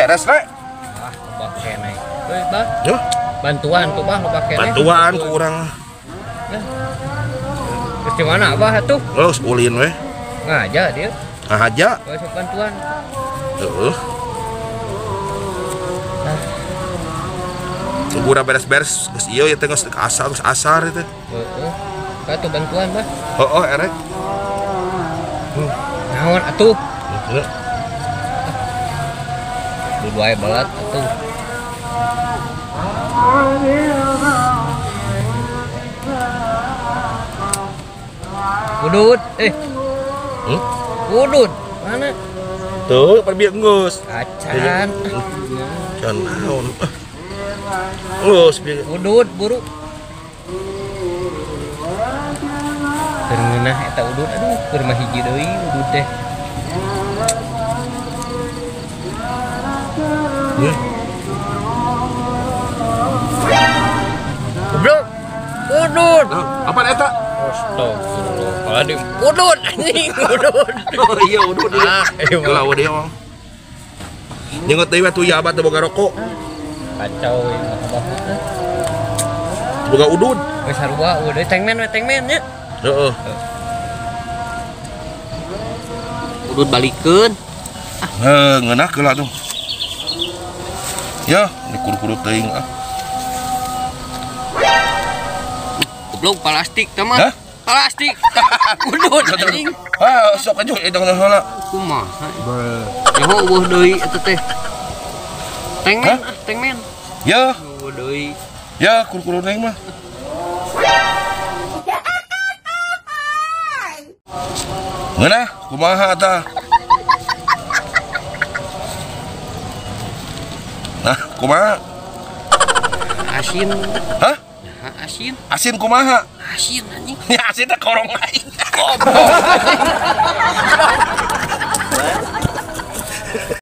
Beres rek. Ah, loba keneh. Heuh, Bah. Yuh. Bantuan tuh, Bah, loba keneh. Bantuan ku urang. Terus di mana Abah atuh? Geus ulin we. Ngaja dia. Ngahaja. Geus bantuan. Heeh. Tunggu beres-beres geus ieu ya teh geus asar geus asar teh. Heeh. Ka tuh bantuan, Bah. Heeh, erek. Naon atuh? Heeh. Dua aya belat atuh. Udut, eh. Udut, mana? Tuh, perbieu geus. Acan. Can naon. Geus bieu. Udut buru. Keur ngeunah eta udut, aduh, keur mah hiji deui udut teh. Goblok. Udut. Apaan eta? Astagfirullahaladzim. Udut anjing, udut. Oh iya udut. Ah, iya. Geula we deui mah. Nyengot deui we tuh ya abah teu boga rokok. Kacau ieu mah abah teh. Boga udut. Geus sarua udah tengmen we tengmen nya. Heeh. Udut balikeun. Heuh, ngeunah geula tuh. Ya, ini kudu-kudu teuing ah. Goblok plastik teh mah. Hah? Plastik. Udut anjing. Ah, sok aja eta heula. Kumaha? Nyaho eueuh deui eta teh. Tengmen ah, tengmen. Ya. Eueuh deui. Ya, kudu-kudu teuing mah. Ngeunah, kumaha tah? Nah, kumaha? Asin. Hah? Nah, asin. Asin kumaha? Asin anjing. Ya asin teh korong aing. Goblok.